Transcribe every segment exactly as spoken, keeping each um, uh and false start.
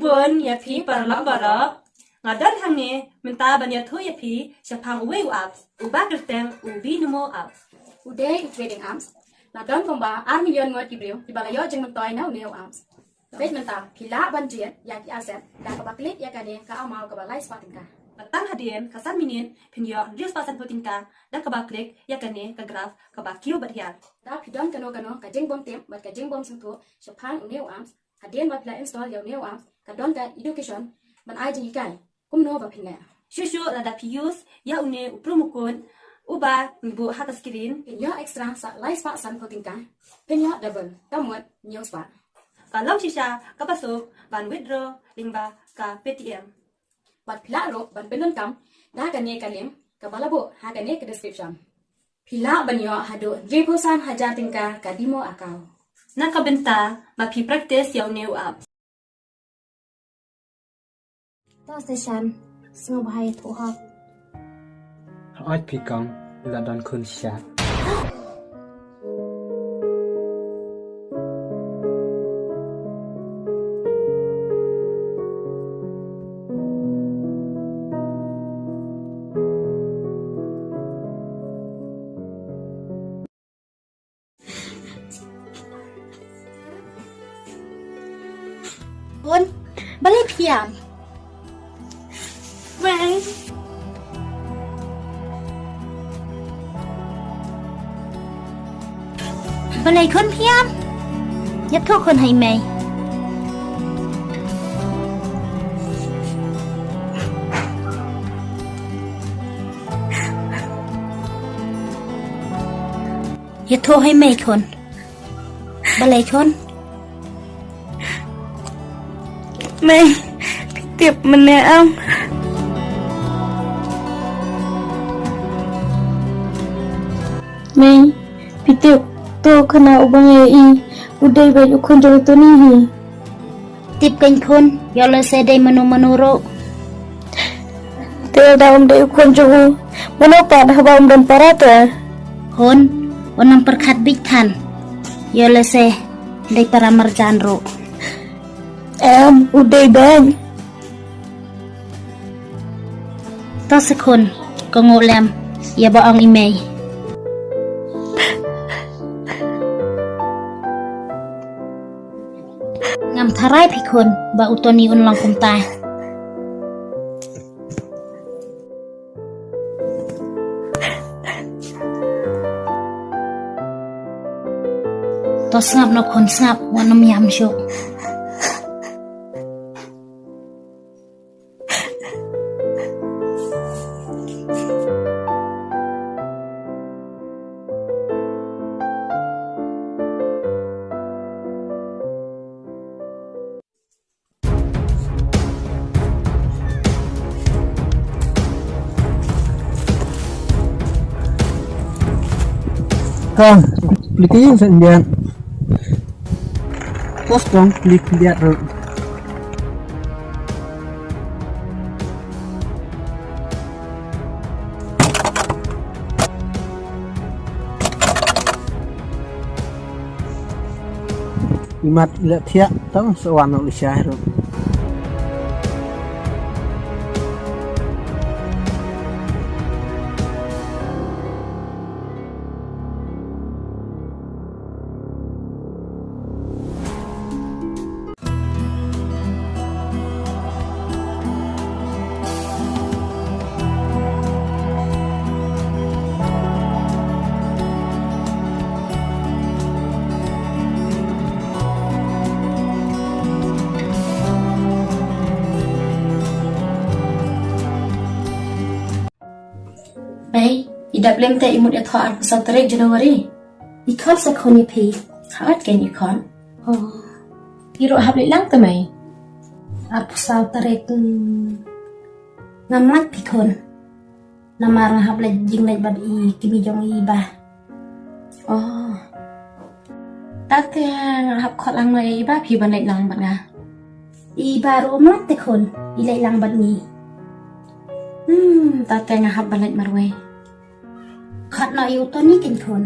Bun ïa phi paralok baroh. Nga don hangne mynta ban ïathuh ïa phi shaphang uwei u apps, uba kyrteng u Binamo apps. U dei u trading apps. La don kumba ar million ngut ki briew kiba la ïoh jingmyntoi na une u apps. Bad mynta phi lah ban jied ïa ki asset da kaba klik ïa kane ka amount kaba lai spah tyngka. Bad tang hadien ka san minit phin ïoh hynriew spah sanphew tyngka da kaba klik ïa kane ka graph kaba kiew bad hiar. Da phi don kano kano ka jingbym tip bad ka jingbym sngewthuh shaphang une u apps, hadien ba phi la install ïa une u apps ka don ka education ban ai jinghikai kumno ba phin leh. Shuh shuh lada phi use ïa une u promo code uba ngi buh ha ka screen, phin ïoh extra sa lai spah sanphew tyngka. Phin ïoh double, ka mut hynñiew spah. Ka long shisha kaba suk ban withdraw lyngba ka Paytm. Bad phi lah ruh ban pyndonkam da kane ka link kaba la buh ha kane ka description. Phi lah ban ïoh haduh hynriewphew san hajar tyngka ka demo account. Na ka bynta ba phi practice ïa une u app. To session, sngewbha ïathuh hok. Hooid phi kong, la don khun sha. Khun, balei phi ïam? Mei. Balei khun phi ïam? Ïathuh khun ha i mei. Ïathuh ha i mei khun. Balei khun? Mei, phi tip mynne em? Mei, phi tip to khana uba nga ïohi u dei bad u khun jong u Tony hi. Tip keiñ khun, ïoh lehse dei mano mano ruh. Te lada um dei u khun jong u, mano pat haba um don para te? Khun, un nang pyrkhat beit than. Ïoh lehse dei para marjan ruh. Em, u dei bad. To se khun, kohnguh lem ïa ba ong i mei. Ngam tharai phi khun ba u Tony un long kumta. To sngap noh khun, sngap, wat nym ïam shuh. Kong, plie ki sa indian. Bos kong, plie ki indian ruh. Imat ila thiah tang sa wan ong lisha ruh. Mei, i dap lem te i mut ïathoh arphew saw tarik January. I khot sa khun ïa phi. Hooid keiñ i khot. Oh. I ruh hap leit lang te mei. Arphew saw tarik, hmm. Ngam lah phi khun. Namar nga hap leit jingleit bad i kmie jong i bah. Oh. Tate nga hap khot lang noh ïa i bah phi ban leit lang bad nga. I bah ruh um lah te khun, i leit lang bad ngi. Hmm, tate nga hap ban leit marwei. Khot noh ïa u Tony keiñ khun.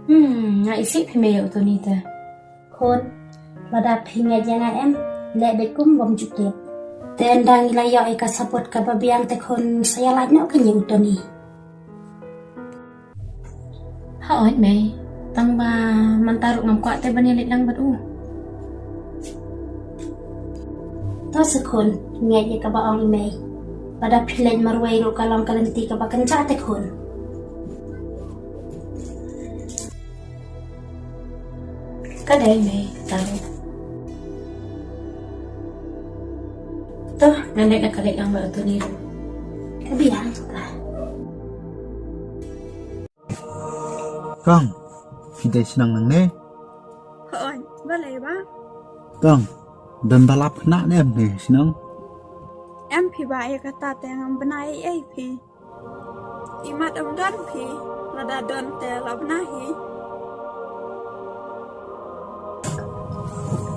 Hmm, nga isih phi mei ïa u Tony te. Khun, lada phi ngeit ïa nga em? Leh bad kum bym ju tip. Te ynda ngi la ïoh ïa ka support kaba biang te khun sa ïa lait noh ka ïing u Tony. Hooid mei. Tang ba mynta ruh ngam kwah te ban ïa leit lang bad u. To se khun, ngeit ïa kaba ong i mei. Ba da phi leit marwei ruh ka long ka lynti kaba kynjah te khun. Ka dei mei, tang. To, ngan leit na ka leit lang bad u Tony ruh. Ka biang ka. Kong, phi dei shnong nangne? Hooid, balei ba? Kong, don ba lap khynnah ne em ne shnong? Em phi ba, ïa kata te ngam bna ei ei phi. Imat em don phi, lada don te la bna hi.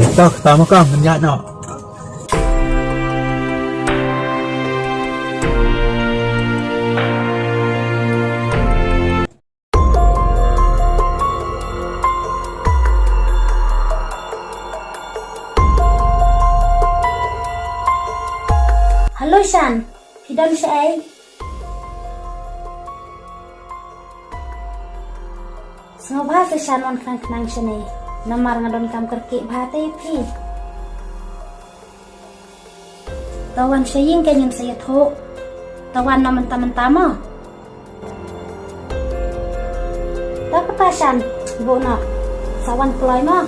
Ïa to kata ma kong, ngan ïaid noh. Hello Shan, phi don shaei? Sngewbha sa Shan wan khnang khnang shane. Namar nga donkam kyrkieh bha te ïa phi. To wan sha ïing, ngin sa ïathuh. To wan noh mynta mynta mo. To kata Shan, buh noh. Sa wan kloi mo.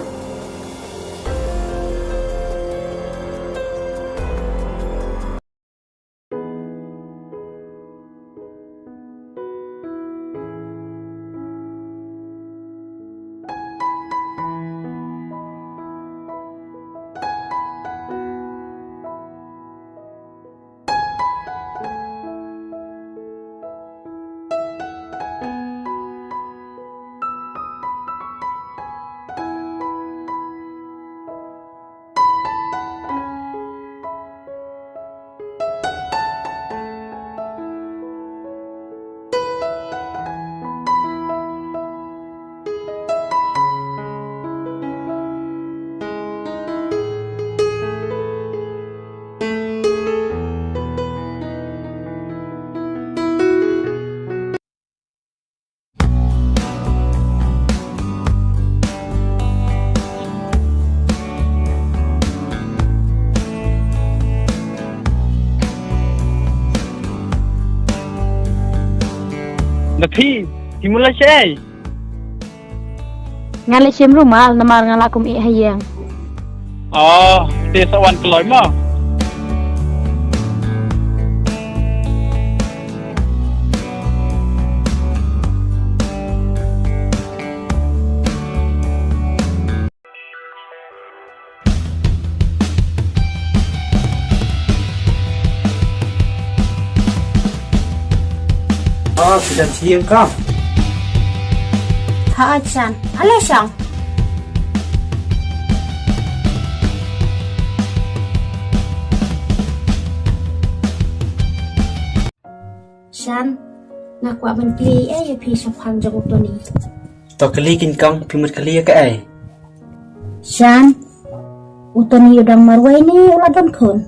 Da phi, phi mut leit shaei? Nga leit shim rumal namar nga la kum ïeh ha ïing. Oh, te sa wan kloi mo. Oh, phi don sha ïing kong. Ha, Shan. Hello, Shan. Shan, nga kwah ban kylli ei ïa phi shaphang jong u Tony. To kylli keiñ kong, phi mut kylli ïa kaei? Shan, u Tony u dang marwei ne u la don khun?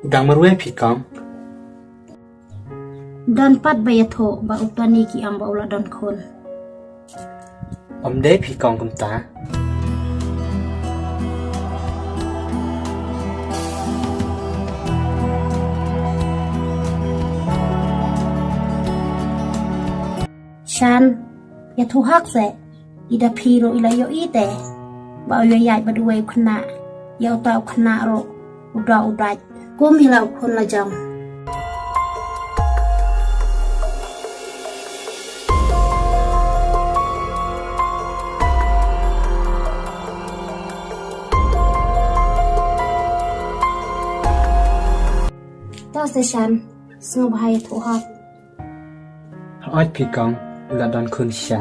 U dang marwei phi kong. Don pat ba ïathuh ba u Tony ki ong ba u la don khun. Ym dei phi kong kumta. Shan, ïathuh hok seh. Ida phi ruh i la ïohi te ba u ïaid bad uwei u khynnah. Ïa uta u khynnah ruh u doh u dait kum i la u khun la jong. To se Shan, sngewbha ïathuh hok. Hooid phi kong, u la don khun shisha.